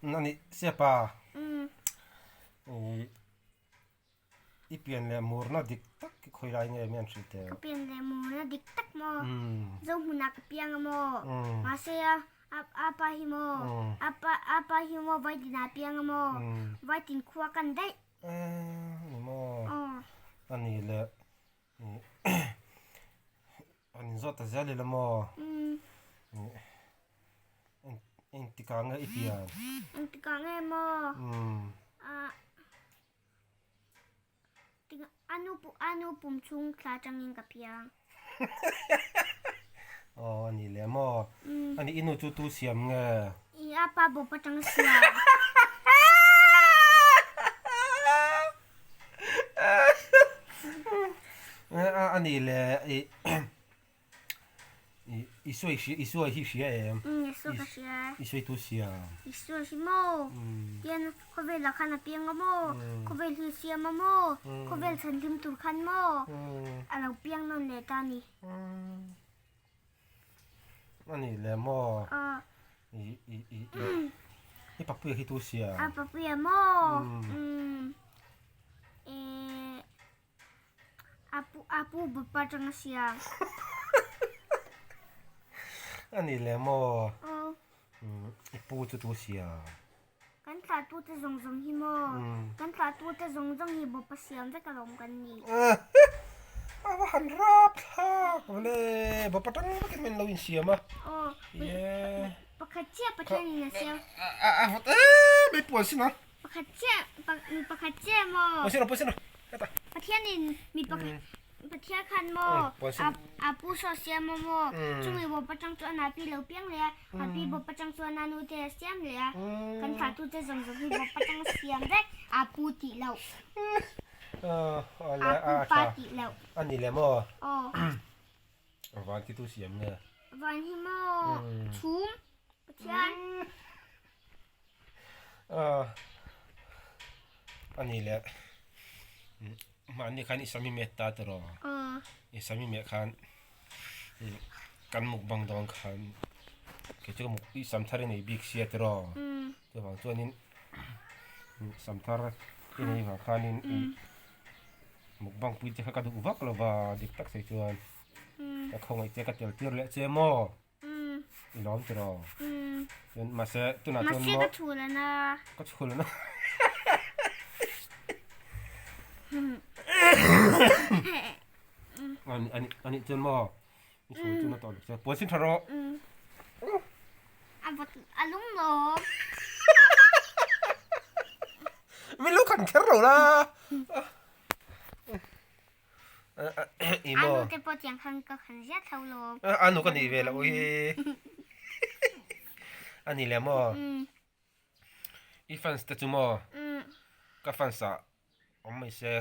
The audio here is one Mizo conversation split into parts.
A nih Siapa, i pian leh murna dik tak hi khawi lai nge mian hrilh teh? Ka pian leh murna dik tak maw? Zohmunah ka piang a maw? Mahse a pa hi maw? A pa hi maw Vaitinah a piang a maw? Vaitin khua kan daih. Ni maw? A nih leh An inzawt ta zel ila maw? Engtikah nge i pian? Engtikah nge maw? Anu pum chhung thla atangin ka piang. Aw a ni leh maw? A nih i nu chu tu siam nge? I apa bawp atang siam. A nih leh i Isua Isua hi hria em? Isua ka hria. Isua hi tu siam? Isua hi maw? Tian khawvel ah khan a piang a maw? Khawvel hi siam a maw? Khawvel chhanhlim tur khan maw? A lo piang nawn leh ta a ni. A nih leh maw? I i i i papuia hi tu sia? A papuia maw? E apu apu bapa tanga sia. A nih leh maw? I pu chu tu sia? Kan tlahtute zawng zawng hi maw? Kan tlahtute zawng zawng hi bawpa siam vek alawm kan ni. A va han rap thlak vele, bawpa tang vekin min lo insiam a. Aw, pakhat chiah Pathianin a siam. A vawt em mai puan sin ang. Pakhat chiah, mi pakhat chiah maw? Puan sin rawh, puan sin rawh, hetah. Pathianin mi pakhat. Pathian khan maw a pu saw siam a maw chumi bawp atang chuan a pi lo piang leh a, a pi bawp atang chuan a nu te a siam leh a, kan thlah tu te zawng zawng hi bawp atang a siam vek a pu tih loh a pu pa tih loh. A ni leh maw? Van khi tu siam nge? Van hi maw chhum Pathian. A ni leh mahni khan i sami met ta tiraw i sami meh khan kan mukbang dawn khan kei chu i sam thar i nei bik sia tiraw chuvang chuanin sam thar i nei vang khanin i mukbang pui te kha ka duh vak lo va dik tak sei chuan ka khawngaih che ka tel tir leh che maw. I lawm tiraw? Chuan mahse tunah chuan maw. Mahse ka chhul ana. Ka chhul ana. Ani ani ani chuan maw. I chhul chu na tawh luk che. Puan sin tha rawh. A vawt a lung lawm. Min lo khan kher lo la. Anu te pawh tiang khan ka khan ziah tho lo. Anu ka nih ve loh hi. A ni leh maw? I fans te chu maw? Ka fans ah awm mai se.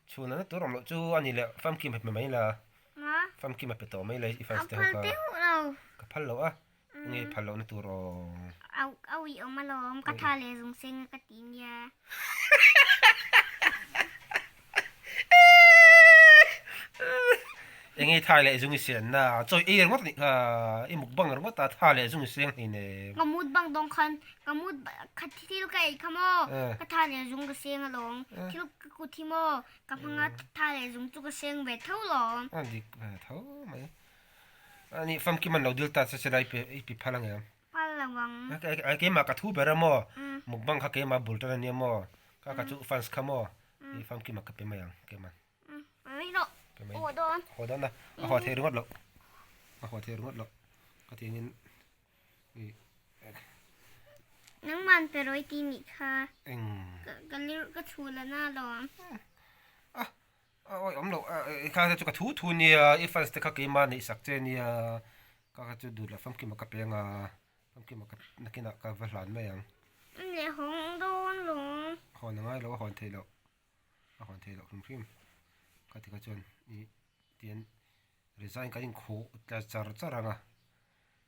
Chhun na tur awm loh chu a ni leh famkim a pe mai la. Famkim a pe tawh mai la i fans te ho kha. Ka phal lo a. Nge phal lohna tur aw. A uih awm alawm, ka tha leh zung seng a ka ti nia. Enge tha leh zung i sen na, chawi ei ringawt anih kha, i mukbang ringawt a tha leh zung i seng hlein em. Ka mukbang dawng khan, ka mut kha thil ka ei kha maw, ka tha leh zung ka seng alawm, thil ka kut hi maw, ka hmanga tha leh zung chu ka seng ve tho lawm. A dik ve tho mai. Ani famkim an lo dil ta che che lai i pi phal ange. Phal lo ang. Keimah ka thu ber a maw? Mukbang kha keimah bul tan ania maw? Ka ka chu fans kha maw? I famkim a ka pe mai ang keimah. Pe mai rawh. Pe mai. Haw dawn. Haw dawn a. A haw thei ringawt lo. A haw thei ringawt lo. Ka tiangin i Nangman pe rawih ti nih kha. Eng. Ka lir ka chhul a na lo ang. A Awi awm loh i kha chu ka thu thu nia i fans te kha keimah neih sak che nia ka kha chu duh loh famkima ka peng a famkima ka nakinah ka va hlan mai ang. Leh hawng dawn lawm. Hawn a ngai lo a hawn theih loh a hawn theih loh hrim hrim ka ti kha chuan i tian resign kan inkhuh tla char char ang a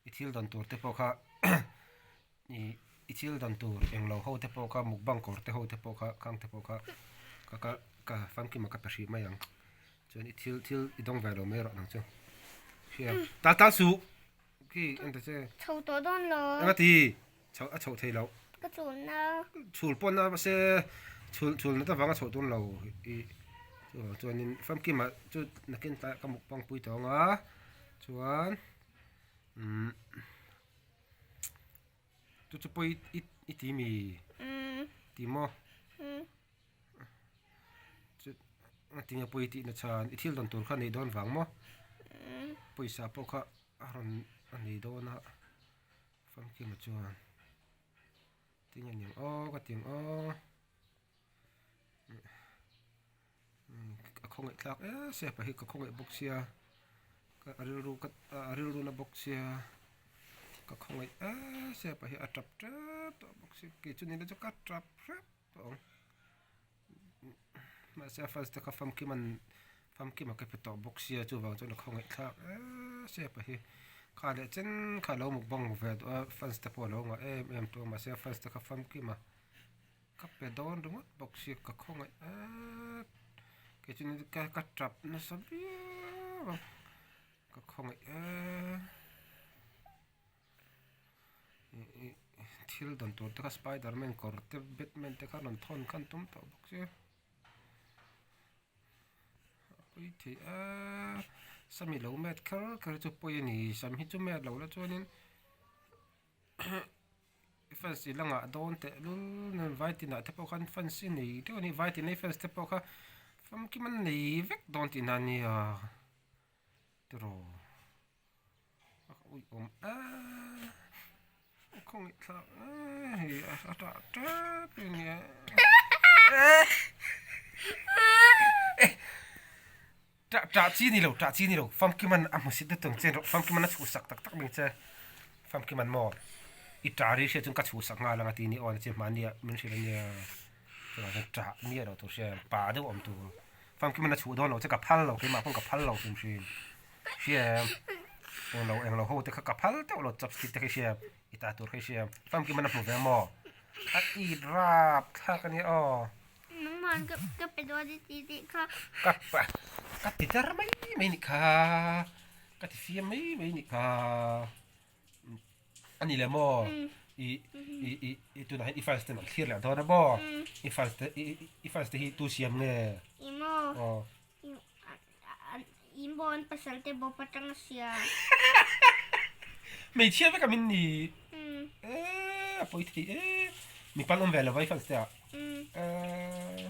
i thil dawn tur te pawh kha i i thil dawn tur englo ho te pawh kha mukbang kawr te ho te pawh kha khang te pawh kha ka ka ka famkima ka pe hrih mai ang chuan i thil thil i dawng ve lo mai erawh nang chu hria tal tal suh. Khi en ta che. Chho tawh dawn lo. Enga ti? Chho a chhoh thei loh. Ka chul na. Chhul pawn a mahse chhul chhul na ta vang a chhoh dawn lo i chuvang chuanin famkima chu nakin tlaiah ka mukbang pui tawh ang a chuan umm chu chu pawi i i ti mi ti maw chu tinge pawi tih na chhan i thil dawn tur kha nei dawn vang maw pawisa pawh kha a rawn a nei dawn a. Famkima chuan tinge niang aw ka ti ang aw a khawngaih thlak em sia pa hi ka khawngaih bawk sia ka a rilru ka a rilru na bawk sia ka khawngaih em sia pa hi a tap tep tawh bawk sia kei chu nila chu ka tap hrep tawh ang mahse a first te kha famkima'n famkima ka pe tawh bawk sia chuvang chuan a khawngaih thlak em sia pa hi kha leh chen kha alo mukbang ve duh a fans te pawh alo ngah em em tawh a mahse a fans te kha famkima ka pe dawn ringawt bawk sia ka khawngaih em kei chu ka ka tap nasa viau a ka khawngaih em. Thil dawn tur te kha spiderman kawr te batman te kha rawn thawn khan tum tawh bawk sia a pawi thei a sami lo met kher kher chu pawi a ni sam hi chu met lo la chuanin fans i la ngah dawn teh lul nen vai tinah te pawh khan fans i nei deuh a ni vai tinei fans te pawh kha famkim an nei vek dawn tihna a nia tiraw. A uih awm a khawngaih thlak hei a tah tep a nia tah tah chi ni lo tah chi ni lo famkiman a hmusit deuh tawng che famkiman a chhuhsak tak tak mai che famkiman maw i tah ri hriat chuan ka chhuhsak nghal ang a ti ni aw che mahnia min hrilh a nia chuvang chuan tah miah loh tur hria pa deuh awm tur famkiman a chhuh dawn lo che ka phal lo keimah pawn ka phal lo hrim hrim. Hriam englo englo ho te kha ka phal teuh lo chopstick te kha i hriam i ta tur kha i hriam famkim an a hmu ve maw a it rap thlak a nia aw. Nangmah ka ka pe dawn i ti tih kha. Ka ka ti der mai mai nih kha ka ti fiam mai mai nih kha a ni le maw i i i i tunah hian i fans ten an thlir leh dawn a maw i fans te i i fans te hi tu siam nge I maw aw. In bawn pasal te bawp atang a sia. Hmeichhia vek a min ni. Eee a pawi thei ee. Mi pan awm ve lo vai fans te ah. Eee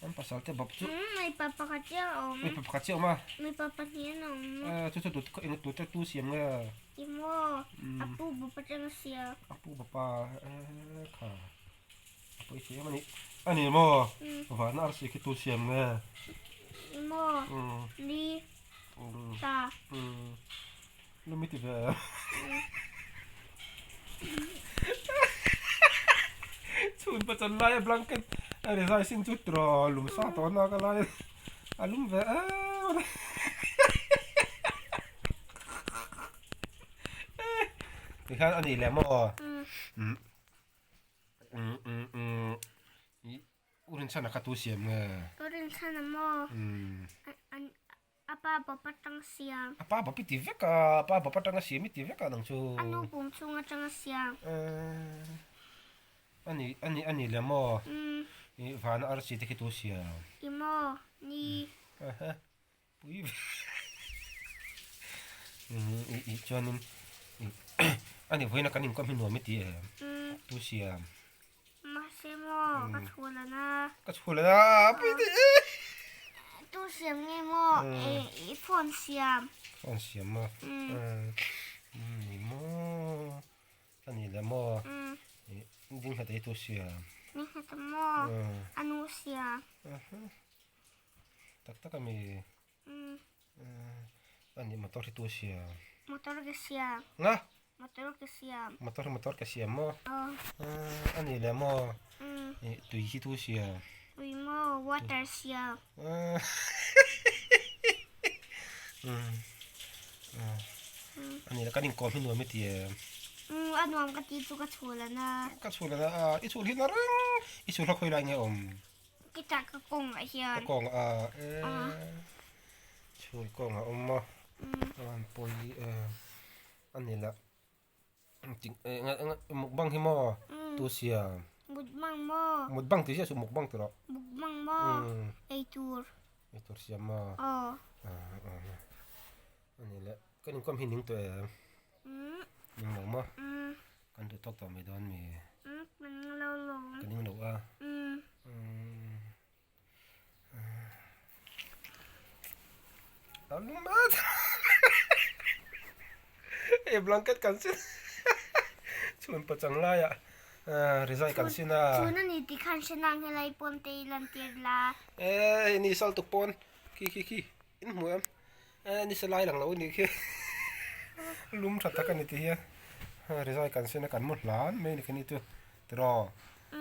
an pasal te bawp chu. Mipa pakhat chiah a awm. Mipa pakhat chiah a awm a. Mipa pahnih an awm. Eee chu chu tu eng tu te tu siam nge. I maw a pu bawp atang a sia. A pu bawp a eee kha. A pawi thei em a ni. A ni maw? Vana arsi khi tu siam nge? Maw? Ni. Ta. Lumi ti ve. Chhun pachan lai a blanket a rizai sin chu tiraw lum sa tawh na ka lai a lum ve em. Tikhan a ni leh maw? U Rinchhana kha tu siam nge? U Rinchhana maw? A pa bawp atang siam. A pa bawp i ti vek a, a pa bawp atanga siam i ti vek a nang chu. A nu pum chhung atanga siam. A ni a ni a ni le maw? I vana arsi te khi tu siam? I maw? Ni. Pui ve i i chuanin i a ni vawiina kan inkawm hi nuam i ti em tu siam mahse maw ka chhul an a ka chhul an a pui ti tu siam nge maw i phone siam phone siam maw ni maw a ni le maw i ding hlat ei tu siam ding hlat maw a nu siam Tak tak a mi a ni motor hi tu siam motor ka siam nga motor ka siam motor motor ka siam maw a ni le maw tui hi tu siam tui maw water siam a ni le kan inkawm hi nuam i ti em a nuam ka ti chu ka chhul ana ka chhul ana i chhul hi na reng i chhul kha khawi lai nge awm Kita ka kawngah hian. Ka kawng a e chhul kawng a awm a an pawi e. A ni la. Mukbang hi maw tu siam? Mukbang maw? Mukbang tih ziah chu mukbang tih rawh. Mukbang maw? Eitur. Eitur siam maw? Aw. A ni le. Kan inkawm hi ning tawh em? Ning lo maw? Kan duh tawk tawh mai dawn mi? Ka ning lo lawm. Ka ning lo a? A lum at Hei blanket kan sin chhun pachang laiah rizai kan sin a. Chhun a ni tih khan hre nang helai pawn te i lan tir la. E hei ni sal tuk pawn khi khi khi in hmu em e ni sa lai lang lo a nih khi lum tha tak a ni ti hian rizai kan sin a kan mu hlan mai a ni khi ni chu tiraw.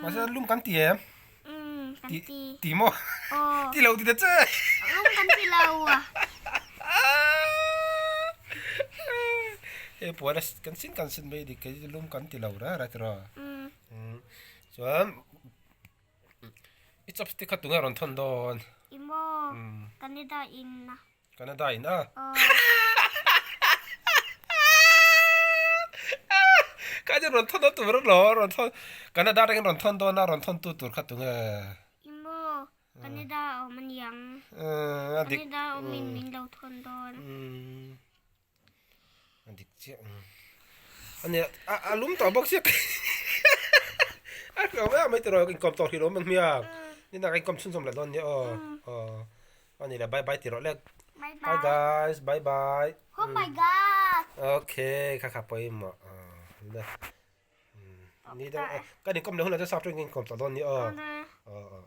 Mahse lum kan ti em? Umm kan ti. Ti maw? Aw. Ti lo ti ta che. Lum kan ti lo a. Hei puan a kan sin kan sin mai dik kei lum kan ti lo ra ra tiraw. Umm. Chuan i chopstick kha tunge rawn thawn dawn? I maw? Canada in a. Canada in a. Kha chu rawn thawn tur alo rawn thawn Canada atangin rawn thawn dawn a rawn thawn tu tur kha tunge. Emaw Canada a awm aniang. A dik. Canada a awm in min lo thawn dawn. A dik chiah. Ania a lum tawh bawk sia a hlauh em mai tiraw inkawm tawh hrih lo ang hmiang. Nina ka inkawm chhunzawm leh dawn nia aw. Aw. Ani le bye bye tiraw le. Bye bye guys bye bye. Oh my god. Okay kha kha pawimawh le. Ni dang kan inkawm leh hunah chuan sap tawngin inkawm tawh dawn nia aw. Aw aw.